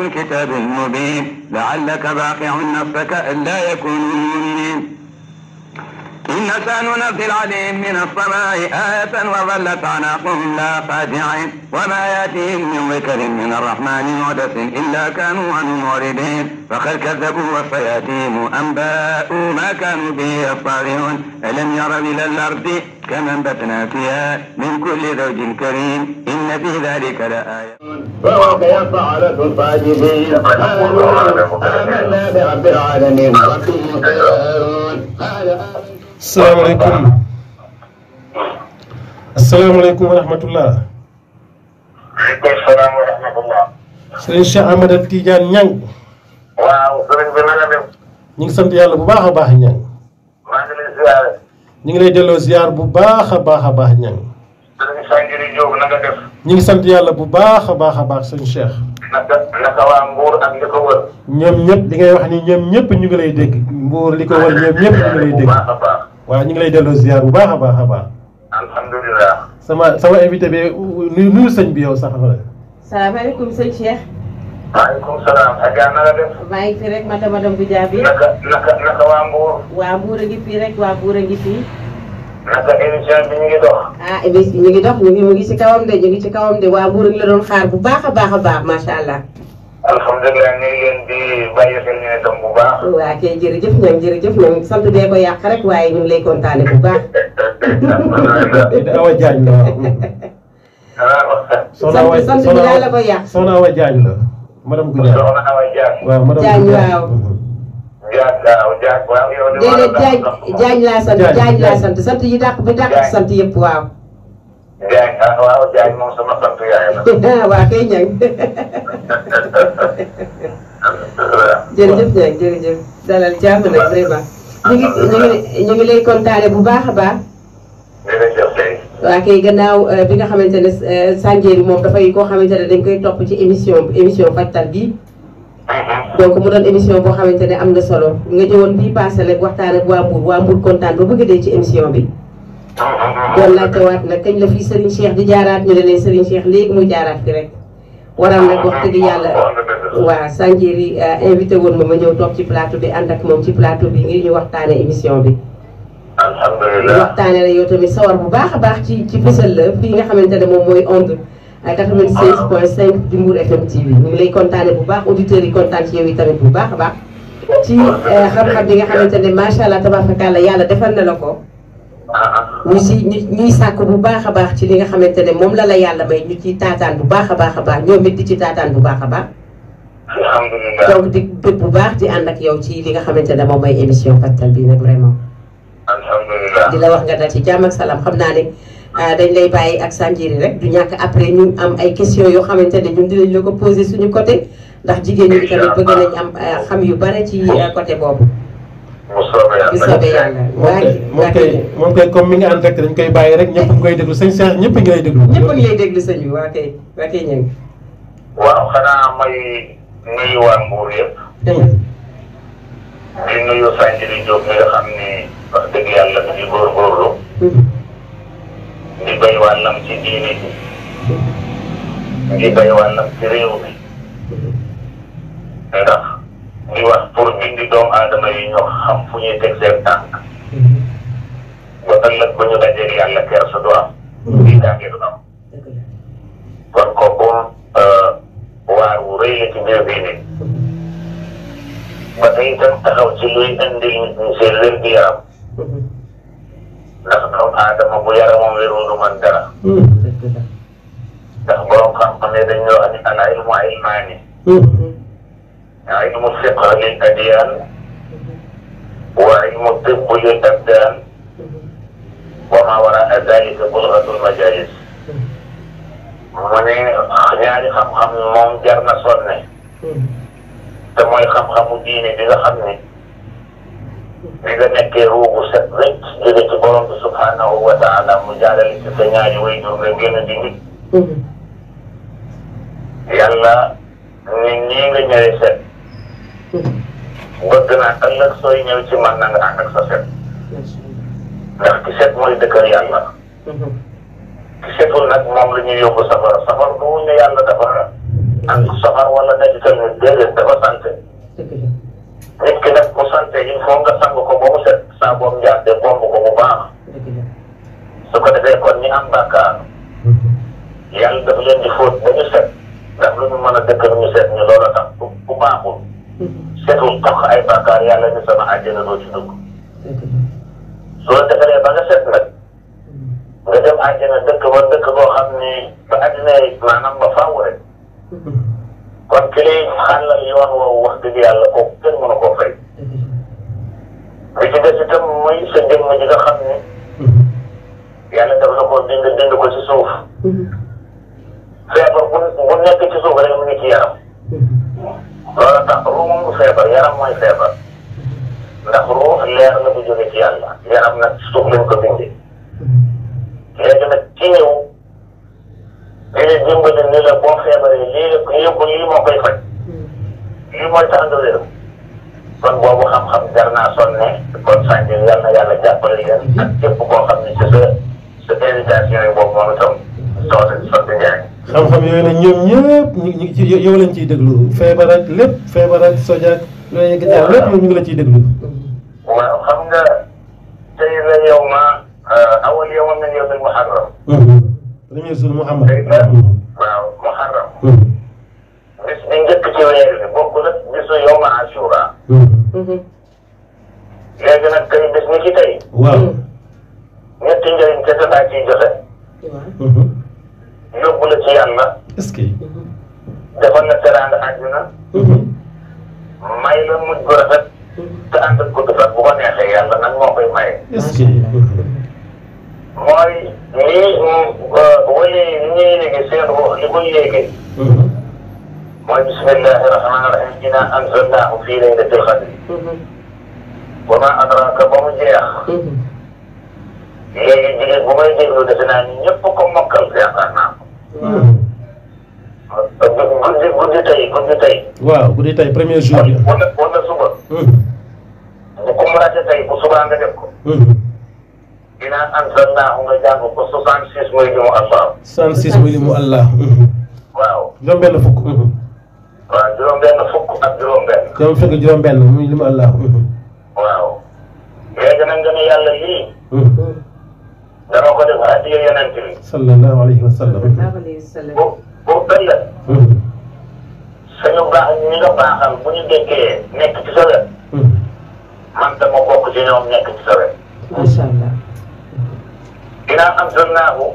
الكتاب المبين لعلك باقع نفسك ألا يكونوا مؤمنين إن سننزل عليهم من السماء آية وظلت أعناقهم لا خاشعين وما يأتيهم من ذكر من الرحمن محدث إلا كانوا عنه معرضين فقد كذبوا وسيأتيهم أنباء ما كانوا به يستهزئون ألم يروا إلى الأرض كما أنبتنا فيها من كل زوج كريم إن في ذلك لآية ووقع فعلة الصادقين آمنا برب العالمين asalaamaaleykum wa rahmatullah. waaleykum salaam wa rahmatullah. sëriñ Cheikh Ahmed Tidiane Niang. waaw sëriñ bi na nga def. ñu ngi sant yàlla bu baax a baax Niang. maa ngi lay ziare. ñu ngi lay delloo ziar bu baax a baax Niang. sëriñ Sanjiri Diop na nga def. ñu ngi sant yàlla bu baax a baax sëriñ Cheikh. naka waa Mbour ak li ko wër. ñoom ñëpp li ngay wax ni ñoom ñëpp ñu ngi lay dégg. Mbour li ko wër ñoom ñëpp ñu ngi lay dégg. waaw ñu ngi lay delloo ziar bu baax a baax. alhamdulilah. sama invité bi nuyu sëñ bi yow sax la. salaamaaleykum sëñ Cheikh. waaleykum salaam. Adja na nga def. maa ngi fi rek madame Goudiaby. naka waa Mbour. waa Mbour a ngi fii rek waa Mbour a ngi fii. naka émission bi ñu ngi dox. émission ñu ngi dox mu ngi ci kawam de ñu ngi ci kawam de waa Mbour a ngi la doon xaar bu baax a baax macha allah. alhamdulilah ñu ngi leen di bàyyi xel ñu ne tam bu baax. waa kay jërëjëf ñoom sant bee ko yàq rek waaye ñu ngi lay kontaane bu baax. Awa Diagne la. sant bi daal la ko yàq. Soxna Awa Diagne la. madame Goudiaby. Soxna Awa Diagne. waaw madame Diagne waaw. Diagne Diagne laa sant sant yi dàq bi dàq sant yëpp waaw. Diagne waaw Diagne moom sama sant yaay la. waa kay ñang jërëjëf dalal jàmm nag vraiment ñu ngi lay kontaane bu baax a baax. waa kay gannaaw bi nga xamante ne Sanjiri moom dafay koo xamante ne dañ koy topp ci émission fajtal bi donc mu doon émission boo xamante ne am na solo nga ñëwoon bii passé rek waxtaan ak waa Mbour kontaan ba bëgg dee ci émission bi. doon laajtewaat nag kañ la fii Serigne Cheikh di jaaraat ñu ne leen Serigne Cheikh léegi muy jaaraat fi rek. waral nag wax dëgg yàlla waa Sanjiri invité woon ma ñëw toog ci plateau bi ànd ak moom ci plateau bi ngir ñu waxtaane émission bi. alhamdulilah waxtaane la yow tamit sawar bu baax a baax ci fësal la fii nga xamante ne moom mooy onde 96.5 di Mbour FM TV ñu ngi lay kontaane bu baax auditeurs yi kontaan ci yow yi tamit bu baax a baax. ci xam-xam bi nga xamante ne macha allah tabaarkalla yàlla defal na la ko. ñuy sàkk bu baax a baax ci li nga xamante ne moom la yàlla may ñu ci taataan bu baax a baax ñoom it di ci taataan bu baax a baax. alhamdulilah donc di bëgg bu baax di ànd ak yow ci li nga xamante ne moom mooy émission fajtal bi nag vraiment. alhamdulilah di la wax nga dal ci jàmm ak salaam xam naa ne dañ lay bàyyi ak Sanjiri rek du ñàkk après ñu am ay questions yoo xamante ne ñun dinañ la ko poser suñu côté ndax jigéen ñi tamit bëgg nañ am xam yu bare ci côté boobu. mu soobee yàlla moom kay comme mi ngi ànd rek dañ koy bàyyi rek ñëpp ngi koy déglu sëñ Cheikh ñëpp ngi lay déglu. ñëpp ngi lay déglu sëñ bi waa kay ñëng. waaw xanaa may nuyu waa Mbour yëpp. di nuyu Sanjiri Diop mi nga xam ni wax dëgg yàlla di góorgóorlu. di béy wàllam ci diini bi. di béy wàllam ci réew mi. ndax di wax pour bindi doomu aadama yi ñoo xam fu ñuy teg seen tànk. ba ëllëg ba ñu dajeeg yàlla kersa du am. di jànge du am. kon kooku waar wu rëy la ci biir diini. ba tey itam taxaw ci luy indil nit ñi seen wér-gu-yaram. ndax doomu aadama bu yaramam wérul du man dara. ndax borom xam-xam ne dañoo wax ni al ilmu ilmaani. ilmu fiqh lil adyaan wa ilmu tibb lil abdaan wa ma waraa dalika bulghatul majaalis. mu ne ñaari xam-xam moom jar na sonne. te mooy xam-xamu diine bi nga xam ni bi nga nekkee ruugu set wecc jóge ci borom bi subhanahu wa taala mu jaalale ci sa ñaari waajur nga génn di nit. yàlla nit ñii nga ñëwee set. bëgg naa ëllëg sooy ñëw ci man na nga ànd ak sa set. ndax ki set mooy dëkkal yàlla. ki setul nag moom la ñuy yóbbu safara safara bu wuñ ne yàlla dafa ak soxar wala nekk tamit déedéet dafa sant. nit ki nag ku sant il faut nga sang ko ba mu set saa boobu njaar de bomb ko bu baax. su ko defee kon ñi am bàkkaar yàlla dafa leen di fóot ba ñu set ndax lu ñu mën a dëkkal ñu set ñu loola tax ku baaxul setul tax ay bàkkaar yàlla ni sama àjjana doo ci dugg. su la defaree ba nga set nag nga dem àjjana dëkk ba dëkk boo xam ni ba àddina yi maanaam ba faaw rek kon ki lay xàllal yoon woowu wax dëgg yàlla kooku kenn mënu koo fay. li ci des itam mooy sa jëmm ji nga xam ni yàlla daf la ko dind ko ci suuf feebar bu nekk ci suuf rek mu ngi ci yaram loolu tax ruu moom du feebar yaram mooy feebar ndax ruu leer la bu jóge ci yàlla yaram nag suuf lañ ko bindee léegi nag ci ñëw di la dimbali ni la boo feebaree lii moo koy faj lii mooy tax nga wér kon boobu xam-xam jar naa sonne kon sànni yal na yàlla jàppale leen ak képp koo xam ne ci sa invitation yi boobu moom itam sotti Ndiaye. xam-xam yooyu nag ñoom ñëpp ñu yow lañ ciy déglu feebar ak lépp feebar ak soja ak looy yëg jaar lépp ñu ngi la ciy déglu. waaw xam nga tey la yow ma awal yow ma yow bil muharram. premier jour Muhammad. waaw muharram. bis bi njëkk ci weer bi bokkul ak bisu yow ma Ashura. léegi nag kay bis ni ci tey. waaw. ñetti njëriñ kese laa ciy joxe. yóbbu la ci yàlla. est-ce que. defal na teraanga àdduna. may la mujj gu rafet. te ànd ak gudd fan bu ko neexee yàlla nag moo koy maye. est-ce que. mooy lii wala li ñuy yéege seen li koy yéege. mooy bismillahi rahmaani rahim inna anzalnaahu fii laylatil qadri. wa maa adraaka ba mu jeex. léegi jigéen bu may déglu defe naa ni ñëpp ko mokkal yaakaar naa ko. guddi tey. waaw guddi tey premier jour bi. wala suba. bu ko maraatee tey bu subaa nga def ko. inna anzalnaahu nga jàng ko 66 mooy limu Allah. 66 mooy limu Allah. waaw. juróom-benn fukk. waaw juróom-benn fukk ak juróom-benn. juróom fekk juróom-benn muy limu Allah. waaw. léegi nag nga ne yàlla lii. dama ko def hadiya yonent bi. sallallahu alayhi wa sallam. bu ëllëg. sañu baax ñi nga baaxal bu ñu dekkee nekk ci sa wet. man dama bokk ci ñoom nekk ci sa wet. macha allah. dinaa anzalnaahu.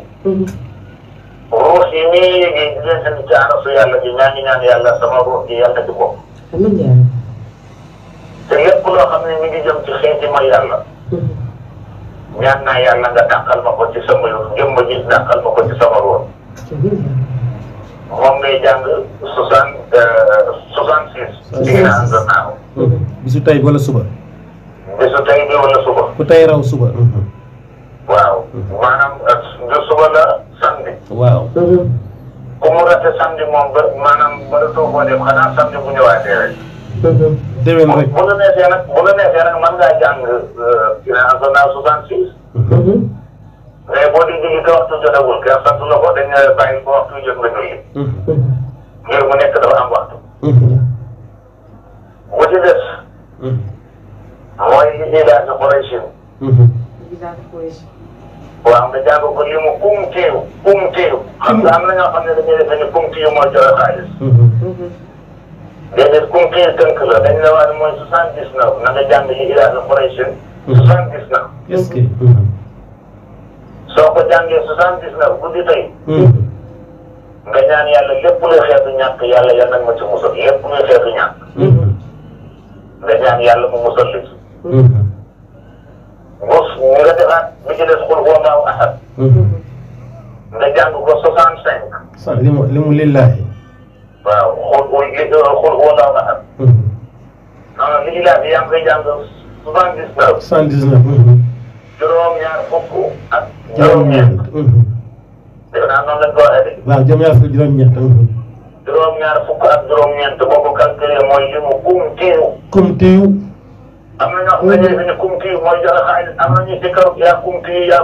ruux yi nii yéegi di leen seen ci arasu yàlla ji ñaa ngi ñaan yàlla sama ruux gi yàlla di ko. amiin yaa rabbi. te lépp loo xam ne mi ngi jëm ci xeeti mooy yàlla. ñaan naa yàlla nga dàqal ma ko ci sama jëmm ji dàqal ma ko ci sama ruux. moom ngay jàng 66. dinaa anzalnaahu. bisu tey wala suba. bisu tey bi wala suba. ku tey raw suba. waaw. maanaam du suba la samedi. waaw. ku mu rate samedi moom ba maanaam mënatoo koo def xanaa samedi bu ñëwaatee rek. déwén rek. bu la neexee nag mën ngaa jàng dinaa anzalnaahu 66. mais boo di julli te waxtu jotagul kenn sant la ko dañ ne bàyyi ba waxtu jot nga julli. ngir mu nekk dafa am waxtu. bu ci des. mooy li ilaafi Qurayshin. waaw nga jàng ko li mu kumtiyu. xam nga am na ñoo xam ne dañuy defe ni kumtiyu mooy joxe xaalis. déedéet kumtiyu tënk la dañ la wax ne mooy 79 na nga jàng li ilaafi Qurayshin. 79. est-ce que. soo ko jàngee 79 guddi tey. nga ñaan yàlla lépp luy xeetu ñàkk yàlla yal na ma ci musal lépp luy xeetu ñàkk. nga ñaan yàlla mu musal li ci. nga defaat bi ci des xul huwa Allaahu ahad. nga jàng ko 65. limu lillahi. waaw xul huwa Allaahu ahad. non li lillahi yaa ngi koy jàng 79. 79. juróom-ñaar fukk ak juróom-ñeent. defe naa noonu lañ ko waxee de. waaw juróom-ñaar fukk juróom-ñeent. juróom-ñaar fukk ak juróom-ñeent boo ko calculé mooy limu kumtiyu. kumtiyu. am na ñoo xam ne kumtiyu mooy joxe xaalis am na ñu si kaw yaa kumtiyu.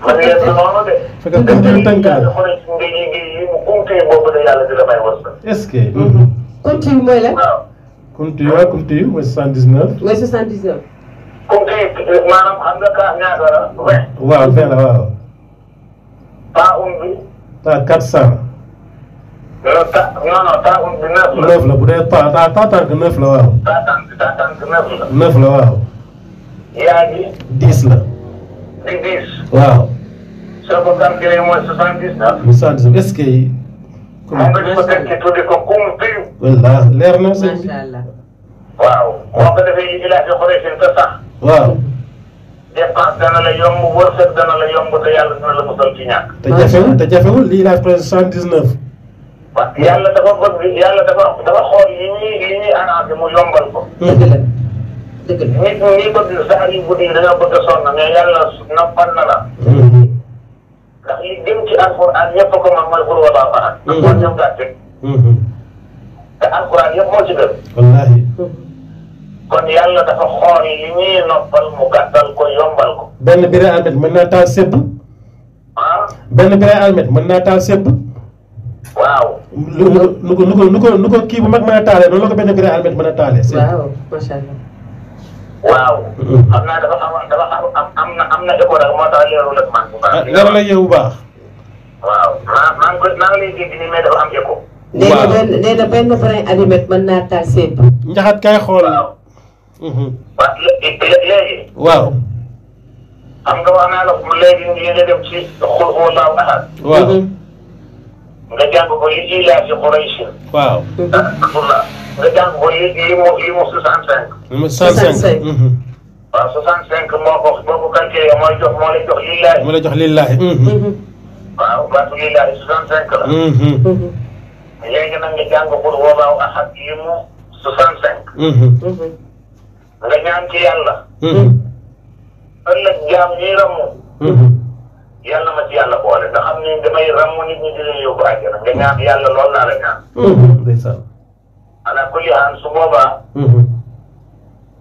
man leen du noonu de. fekk kumtiyu tënk la. nga limu kumtiyu continue boobu de yàlla di la may wërsëg. est-ce que. continue mooy la. waaw. continue mooy 79. mooy 79. continue maanaam xam nga ka ñaata la 20. waaw 20 la waaw. pas bi. ta 400. non ta bi 9 la. 9 la bu dee ta tànk 9 la waaw. ta tànk 9 la. 9 la waaw. yaa ngi. 10 la. di 10. waaw. soo ko calculé mooy 79. 79 est-ce que. moom nga di ko teg ci tuddi ko kumpiyu. walla leer na sëñ bi. macha allah. waaw boo ko defee yi ilaa fi xoreysin te sax. waaw. dépense dana la yomb wërsëg dana la yomb te yàlla dina la musal ci ñàkk. te jafewul lii laa presque 79. waaw yàlla dafa bëgg yàlla dafa xool yi ñuy arrangé mu yombal ko. dëgg la dëgg la. nit ñi bëgg saa yu guddi yi dañoo bëgg a sonn mais yàlla noppal na la. ndax li gën ci alxuraan ñëpp ko man mooy xul wallaahu ahad. kon ñoom gàtte. te alxuraan yëpp moo ci gën. wallaahi. kon yàlla dafa xool li ñuy noppal mu gàttal ko yombal ko. benn bire almet mën naa taal sebb. ah. benn bire almet mën naa taal sebb. waaw. nu ko kii bu mag mën a taalee noonu la ko benn bire almet mën a taalee. waaw macha allah. waaw. xam naa dafa am na écho rek moo tax leerul ak man. bu baax leer la yow bu baax. waaw maa ngi lay dégg nii mais dafa am écho. waaw nee na benn brin allumet mën naa taal sedd. njaxat kay xool. waaw. waaw léegi. waaw. xam nga wax naa la léegi li nga dem ci xul wallaahu ahad. waaw. nga jàng ko li ilaafi Quraysh. waaw. nga jàng ko li mu 65. 65. waaw 65 boo ko calculé moo lay jox lillaahi. mu la jox lillaahi. waaw baatu lillaahi 65 la. léegi nag nga jàng xul wallaahu ahad li mu 65. nga ñaan ci yàlla. ëllëg jaam ñiy ramu. yàlla ma ci yàlla boole nga xam ne damay ramu nit ñi di leen yóbbu àjjana nga ñaan yàlla lool naa la ñaan. ndeysaan. ala kulli haal su boobaa.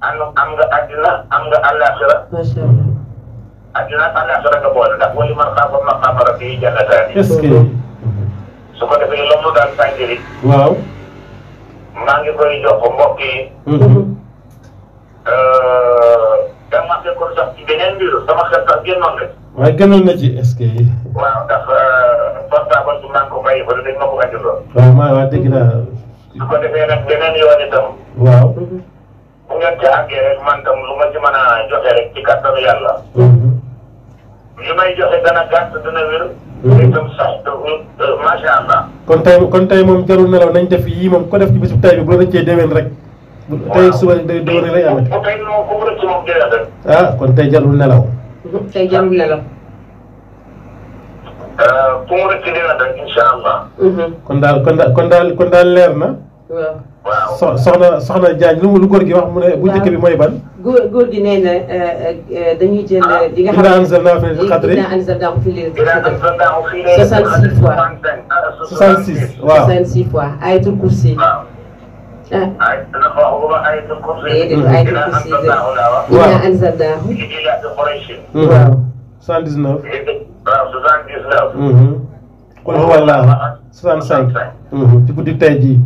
am nga àddina am nga àllaaxira. macha allah. àddina ak àllaaxira nga boole ndax wali man xaafa maqaama rabbihi jannataani. est-ce que. su ko defee loolu daal sànjiri. waaw. maa ngi koy jox mbokk yi. dama fekkoon sax ci beneen mbir sama xel sax génnoon rek. waaye gënoon na ci est-ce que. waaw ndax portable su maa ngi ko bàyyi ba dañ ma ko andiloon. waaw waa dégg naa. su ko defee nag beneen yoon itam. waaw. bu ngeen ca àggee rek man tam lu ma ci mën a joxe rek ci kàttanu yàlla. li may joxe dana gàtt dana wér. itam sax macha allah. kon tey moom jarul nelaw nañ def yii moom ko def ci bisu tay bi bu la rëccee déwén rek. tey suba day déwén lay amati. bu tey moom ku mu rëcc moom déwén rek. ah kon tey jarul nelaw. tey jarul nelaw. ku mu rëcc déwén rek incha allah. kon daal leer na. waaw. soxna Diagne lu góor gi wax mu ne bu njëkk bi mooy ban. góor gi nee na dañuy jël li nga xam inna anzalnaahu fi laylatil qadri. inna anzalnaahu fi laylatil qadri. 66 fois. 66 waaw 66 fois ayatul kursi. waaw. ay dana ko wax bu baax ayatul kursi. ayatul kursi inna anzalnaahu. waaw 79. waaw 79. qul huwa allaahu 65. ci guddi tey jii.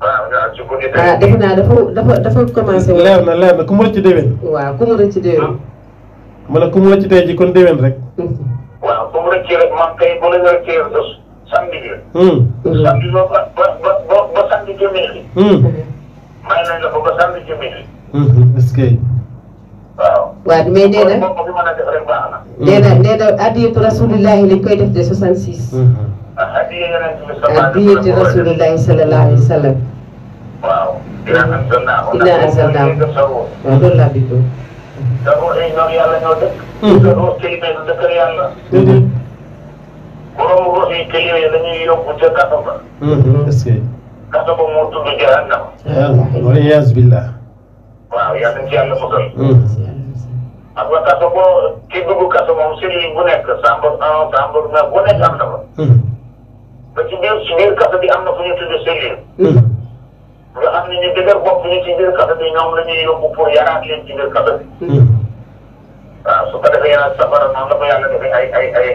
waaw ci guddi tey. defe naa dafa commencé. leer na ku mu rëcc déwén. waaw ku mu rëcc déwén. ma ne ku mu rëcc tey jii kon déwén rek. waaw ku mu rëcc rek man kay bu la ñu rëccee samedi bi. samedi ba samedi jëmee. may nañ la ko ba samedi jëmee. est-ce que. waaw mais nee na ko fi mën a def rek baax na. nee na adiyatu rasulillahi lañ koy def de 66. adiyatu rasulillahi sallallahu alayhi wa sallam. waaw. inna anzalnaahu. waaw loolu laa bindoo. Darou ñoom yàlla ñoo dëkk. Darou Kilime du dëkk yàlla. borom ruux yi Kilime dañuy yóbbu ca kaso ba. est-ce que. kaso ba moo tudd Jahannam. wala iyaazu billah. waaw yàlla nañ ci yàlla musal. xam nga kaso boo kii dugg kaso moom cellule bu nekk chambre 1 chambre 9 bu nekk am na fa. ba ci biir kaso bi am na fu ñu tudd cellule. nga xam ne ñu dëgër bopp ñu ci biir kaso bi ñoom la ñuy yóbbu pour yaraat leen ci biir kaso bi. waaw su ko defee nag safara noonu la ko yàlla defee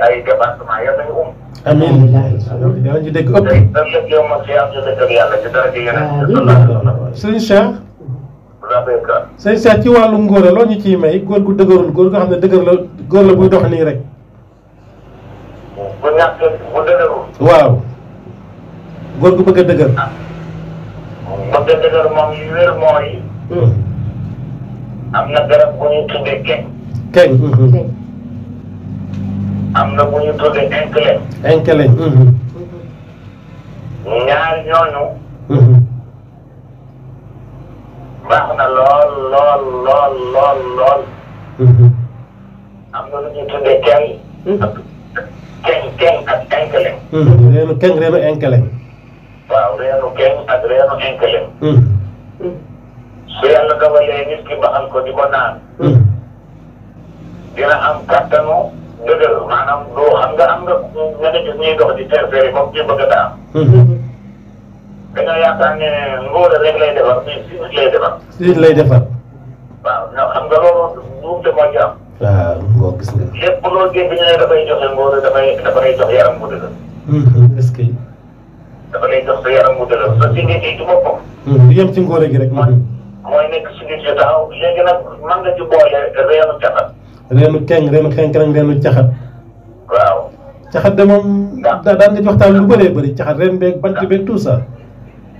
ay département yàlla nañu amiin yàlla ñu dégg ëpp. te lépp yow ma fi am ñu dëkk ak yàlla ci dara ji yeneen. sëñ Cheikh. Rabeka. sëñ Cheikh ci wàllu ngóor loo ñu ciy may góor gu dëgërul góor nga xam ne dëgër la góor la buy dox nii rek. bu ñàkk bu dëgërul. waaw. góor gu bëgg a dëgër. bëgg a dëgër moom yu wér mooy. am na garab bu ñu tuddee keñ. keñ. am na bu ñu tuddee inkelen. inkelen. ñaari ñooñu. baax na lool lool lool lool lool. am na lu ñu tuddee keñ. keñ ak inkelen. reenu keñ reenu inkelen. waaw reenu keñ ak reenu inkelen. su yàlla dogalee nit ki baxal ko di ko naan. dina am kattanu dëgër maanaam doo xam nga am nga gis ñuy dox di terfere comme ci bëgg a daam. dañoo yaakaar ne ngóor rek lay defar mais si lay defar. si lay defar. waaw ñoo xam nga loolu duute moo ci am. waaw ngoo gis nga. lépp loo dégg ñu ne dafay joxe ngóor dafa lay jox yaram bu dëgër. est-ce que. dafa lay jox sa yaram bu dëgër sa si nit yi ci boppam. du yem ci ngóor gi rek. mooy nekk si nit yu taxaw léegi nag mën nga ci boole reenu caxat. reenu keñ reenu xenk reenu caxat. waaw. caxat de moom. daan nga ci waxtaan lu bëree bëri caxat ren beeg bant beeg tout ça.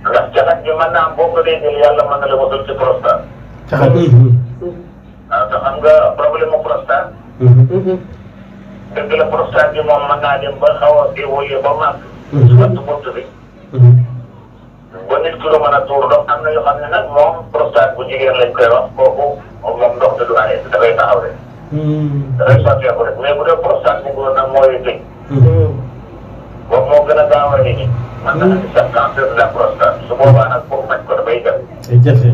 ndax caxat bi mën naa boo ko dee jël yàlla mën na la wasal ci prostate. caxat. waaw te xam nga problème mu prostate. dëgg la prostate bi moom mën naa dem ba xaw a évoluer ba màgg. ci wattu bunt bi. ba nit ki lu mën a tuur ndox am na yoo xam ne nag moom prostate bu jigéen lañ koy wax kooku moom ndox de du arrêté dafay taxaw rek. dafay sotteeku rek mais bu dee prostate bu góor nag mooy tëj. boobu moo gën a gaaw a nit ñi. mën na andi sax cancer de la prostate su boobaa nag pour faj ko dafay jafe. day jafe.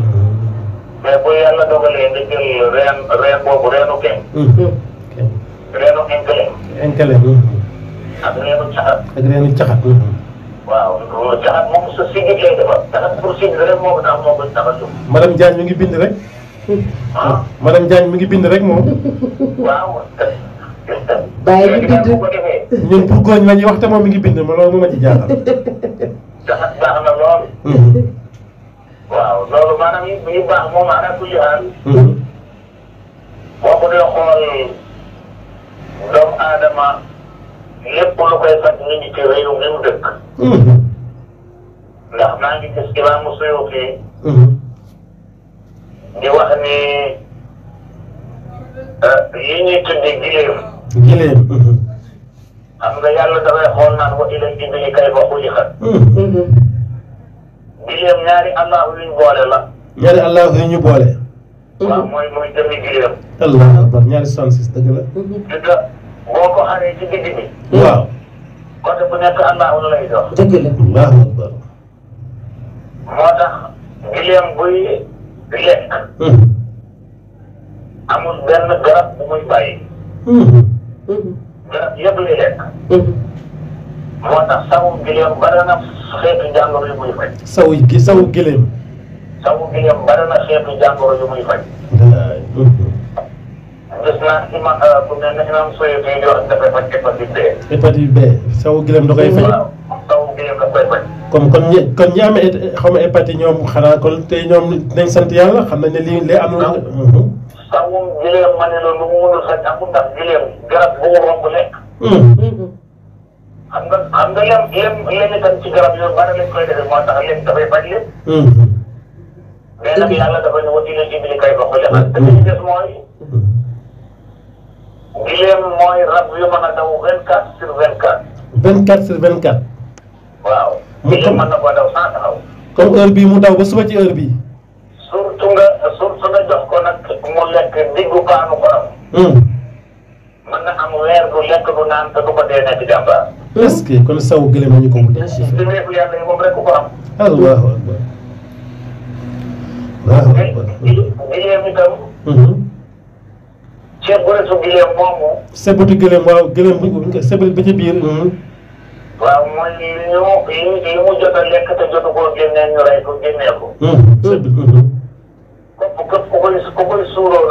mais bu yàlla dogalee nga jël reen boobu reenu keñ. reenu inkelen. inkelen. ak reenu caxat. ak reenu caxat. waaw caxat moom sa sigit lay defar caxat pour sigit rek moo ko tax moo koy tax a jóg. madame Diagne mi ngi bind rek. madame Diagne mi ngi bind rek moom. waaw. bàyyi ñu bind bu ko defee. ñun pour góoñ la ñuy wax te moom mi ngi bind ma loolu moo ma ci jaaxal. caxat baax na lool. waaw loolu maanaam yi baax moom ala kulli haal. boo ko dee xool doomu aadama lépp lu koy faj ñu ngi ci réew mi mu dëkk. ndax maa ngi gis Imaamu Suyuuti di wax ni yi ñuy tuddee gileem. gileem. xam nga yàlla dafay xool naan wa ilal ibili kayfa xuliqat. gileem ñaari allahu yuñ boole la. ñaari allahu yu ñu boole. waaw mooy jëmmi gileem. allahu akbar ñaari 66 dëgg la. te boo ko xaree ci digg bi. waaw. côté bu nekk allahu la lay jox. dëgg la. allahu akbar. moo tax gileem buy lekk. amul benn garab bu muy bàyyi. garab yëpp lay lekk. moo tax sawu gileem bari na xeetu jàngoro yu muy faj. sawu gileem. sawu gileem bari na xeetu jàngoro yu muy faj. gis naa ku mel ne imam Suyuti yi di wax dafay faj hépatite B. hépatite B sawu gileem da koy faj. waaw sawu gileem da koy faj. kon ñi amee xaw ma hépatite ñoom xanaa kon tey ñoom nañ sant yàlla xam nañ ne lii am na. sawu gileem ma ne la lu mu mënul faj amul ndax gileem garab bu mu romb lekk. xam nga lem itam ci garab yooyu bari lañ koy defee moo tax lem dafay faj lépp. mais nag yàlla dafa ne wati leen ibili kay ba xuli xal te li ñu des mooy gileem mooy rab yu mën a daw 24/24. 24/24. waaw. gileem mën na koo daw sans taxaw. comme heure bii mu daw ba suba ci heure bii. surtout nga jox ko nag mu lekk diggu paanu xorom. mën na am weer du lekk du naan te du ko dee nekk jàmbaar. est-ce que kon sawu gëlëm la ñu ko wute. dimeeku yàlla yi moom rek ko am. allahu akbar. allahu akbar. gileem itam. ceeb bu resu gileem moomu. sebatu gëlëm waaw gëlëm bu ñu ko sebal ba ci biir. waaw mooy li mu jot a lekk te jotu koo génnee ñu rey ko génnee ko. ku koy suuroo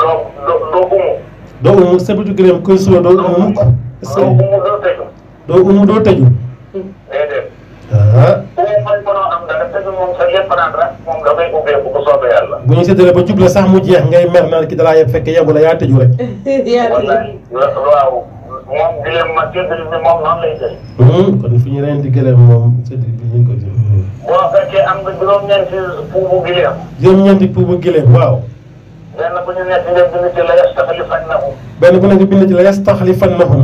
doo umu. doo umu sebatu gëlëm koy suuroo doo umu mukk. doo umu doo tëju. doo tëju. déedéet. ah. boo mooy mënoo am dara tëju moom sa lépp naan rek moom dafay ubbeeku bu soobee yàlla. bu ñu séddalee ba jubla sax mu jeex ngay mer naan ki dalaa yeb fekk yebu la yaa tëju rek. wallaay waaw moom gileem ma séddale bi moom noonu lay jël. kon fi ñu leen di gëlëm moom séddale bi ñu ko ji. boo fekkee am nga juróom-ñeenti puubu gileem. juróom-ñeenti puubu gileem waaw. benn bu ñu nekk nga bind ci la yastaxlifannahum. benn bu nekk bind ci la yastaxlifannahum.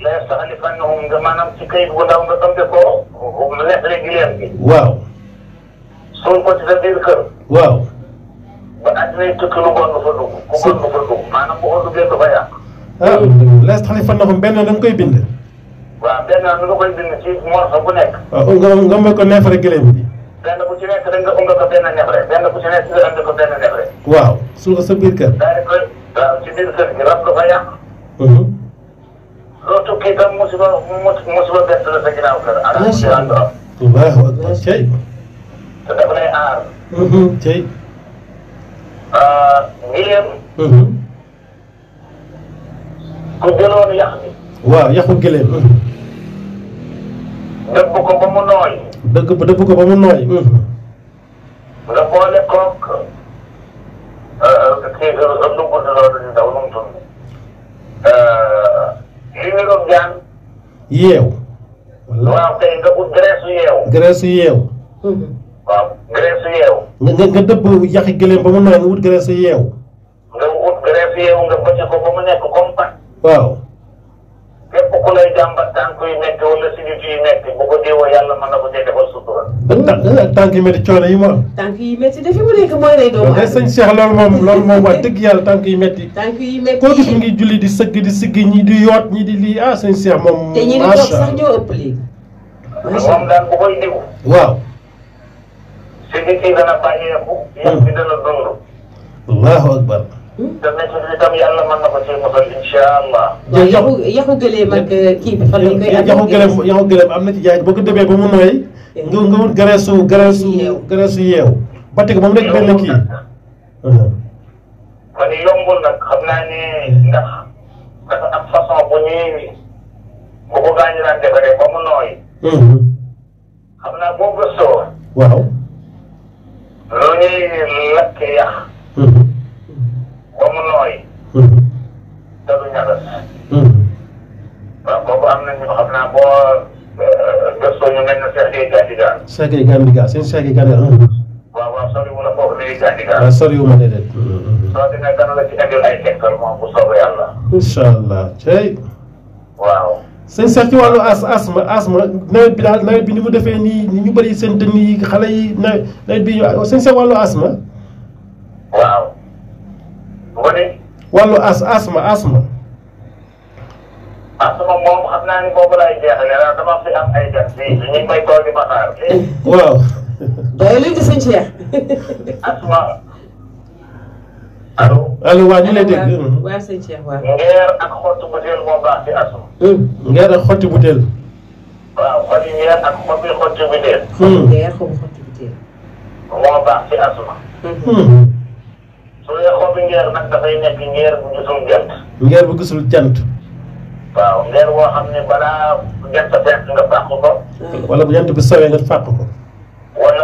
la yastaxlifannahum nga maanaam ci kayit bu ndaw nga ëmbe ko lettre gileem bi. waaw. suul ko ci sa biir kër. waaw. ba àddina tukki lu bon du fa dugg. ku bon du fa dugg maanaam bu ko duggee du fa yàq. ah la yastaxlifannahum benn da nga koy bind. waaw benn nga koy bind ci morso bu nekk. waaw nga may ko neefare gileem bi. benn bu ci nekk rek nga ëmb ko benn neefere benn bu ci nekk nga ëmb ko benn neefere. waaw suul ko sa biir kër. daal di koy waaw ci biir kër gi rab du fa yàq. loo tukki itam musiba bett la sa ginnaaw kër. macha allah allahu akbar cey. te dafa lay aar. cey. gileem. ku jëloon yàq bi. waaw yàqu gileem. dëbb ko ba mu nooy. dëbb ko ba mu nooy. nga boole koog kii lu gudd loolu di daw nu mu tudd. li ñu doon jaan. yeew. waaw kay nga ut graisse yeew. graisse yeew. waaw graisse yeew. nga dëbb yàqi gileem ba mu nooy nga wut graisse yeew. nga ut graisse yeew nga bëcc ko ba mu nekk comme pat. waaw. képp ku lay jàmbat tànk yu nekk wala sidit yu nekk bu ko jéewoo yàlla mën na ko cee defal sutura. ak tànk yi métti coono yi mu am. tànk yi métti dafi mu nekk mooy lay doomu aadama sëñ Cheikh loolu moom wax dëgg yàlla tànk yi métti. tànk yi métti koo gis mu ngi julli di sëgg di siggi ñi di yoot ñi di lii ah sëñ Cheikh moom. te ñi di toog sax ñoo ëpp léegi. moom daal bu koy digu. waaw. sidit yi dana bàyyeeku. yàq bi dana dund. allahu akbar. te nekk itam yàlla mën na ko ci musal incha allah. yaxu gëleem ak kii bi fan lañ koy amee. yaxu gëleem am na ci jaay boo ko demee ba mu nooy. nga wut graisse yeew. batte ko ba mu nekk benn kii. man yombul nag xam naa ne ndax dafa am façon bu ñuy bu ko gaañu daan defaree ba mu nooy. xam naa boo gëstoo. waaw. lu ñuy lakk yax. ba mu nooy. te du ñagas. waaw boobu am nañu xam naa boo gëstoo ñu mel ne Cheikh Gueye Gandiga. Cheikh Gueye Gandiga seen Cheikh Gueye Gandiga. waaw waaw soriwul la foofu léegi Gandiga. waaw soriwul ma déedéet. soo demee dana la ci indil ay tegtal moom bu soobee yàlla. incha allah cey. waaw. seen Cheikh ci wàllu asma nawet bi daal nawet bi ni mu defee nii ni ñu bëri seen dënn yi xale yi nawet bi seen Cheikh wàllu asma. waaw. mu ne. wàllu asma. asma moom xam naa ni boobu laay jeexalee daal dama fi am ay gan fii ñu ngi may toog di ma xaar. waaw. doy léegi sëñ Cheikh. asma. allo. allo waa ñu lay dégg. waaw sëñ Cheikh waaw. ngeer ak xottu butéel moo baax ci asma. ngeer ak xotti butéel. waaw xotti ngeer ak xotti butéel. ngeer xobu xotti butéel. moo baax ci asma. su dee xobi ngeer nag dafay nekk ngeer bu gisul jant. ngeer bu gisul jant. waaw ngeer boo xam ne balaa jant fekk nga fàq ko. wala bu jant bi sowee nga fàq ko. wala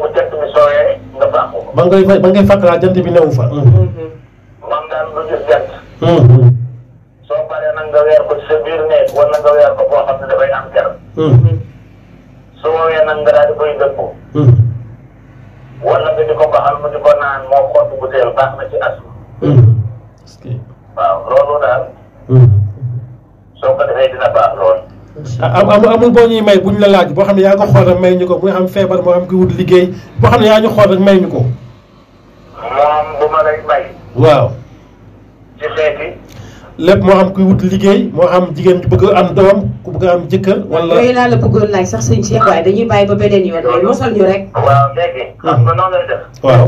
bu jant bi sowee nga fàq ko. ba ngay fàq laa jant bi newu fa. moom daal du gis jant. soo paree nag nga weer ko ci sa biir néeg wala nga weer ko boo xam ne dafay am ker. su woowee nag nga daal di koy dëpp. wala nga di ko baxal mu di ko naan moo xottu butéel baax na ci asma. waaw loolu daal. soo ko defee dina baax lool. amul boo ñuy may buñ la laaj boo xam ne yaa ko xool rek may ñu ko muy xam feebar moo xam ki wut liggéey boo xam ne yaa ñu xool rek may ñu ko. moom bu ma lay may. waaw. ci xeeti. lépp moo xam kuy wut liggéey moo xam jigéen ju bëgg am doom ku bëgg am jëkkër wala. yooyu laa la bëggoon laaj sax sëñ Cheikh waaye dañuy bàyyi ba beneen yoon mais mosal ñu rek. waaw léegi. xam nga noonu lay def. waaw.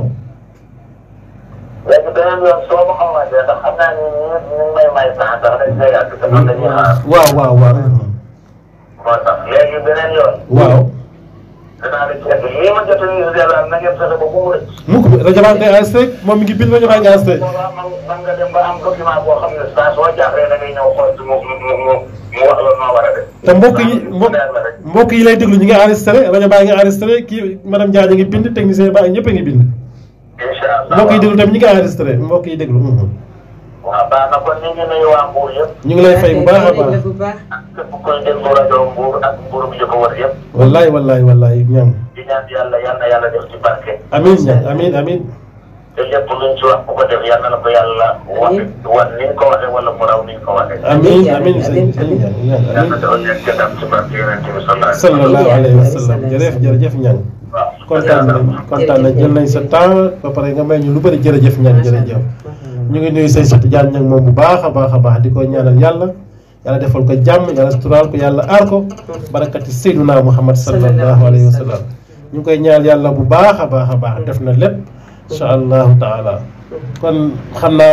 léegi beneen yoon soo ma xawaatee ndax xam naa ni ñu may may sax ndax dañ koy yàgg te man dañuy xaar. waaw. moo tax léegi beneen yoon. waaw. danaa la ci indi lii ma jot a lii daal na ngeen fexe ba bu mu rëcc. mu ko rajo baa ngay enregistré moom mi ngi bind rajo baa ngay enregistré. boobaa man nga dem ba am document boo xam ne saa soo jaaxlee da ngay ñëw xool ci mu wax loolu moo war a def. te mbokk yi lay déglu ñi nga enregistré rajo baa ngi enregistré kii madame Dia ngi bind technicien baa ñëpp a ngi bind. incha allah mbokk yi déglu tamit ñi nga enregistré mbokk yi déglu. waaw baax na kon ñu ngi nuyu waa Mbour yëpp. ñu ngi lay fay bu baax a baax. képp koy déglu rajo Mbour ak Mbour bi ko wër yëpp. wallaay ñam. di ñaan yàlla yal na yàlla def ci barke. amiin ñam amiin. te lépp luñ ci wax bu ko def yal na ko yàlla wan ni nga ko waxee wala mu raw ni nga ko waxee. amiin sëñ yal na doon nekk jëndam ci barke Yonent bi sallallahu alayhi wa sallam jërëjëf ñang kontaan nañ jël nañ sa temps ba pare nga may ñu lu bëri jërëjëf ñang jërëjëf. ñu ngi nuyu say sëti Diagne ñang moom bu baax a baax di ko ñaanal yàlla defal ko jàmm yàlla suturaal ko yàlla aar ko barakati Seyduna Muhammad sallallahu alayhi wa sallam. ñu ngi koy ñaanal yàlla bu baax a baax def na lépp incha allahu taala kon xam naa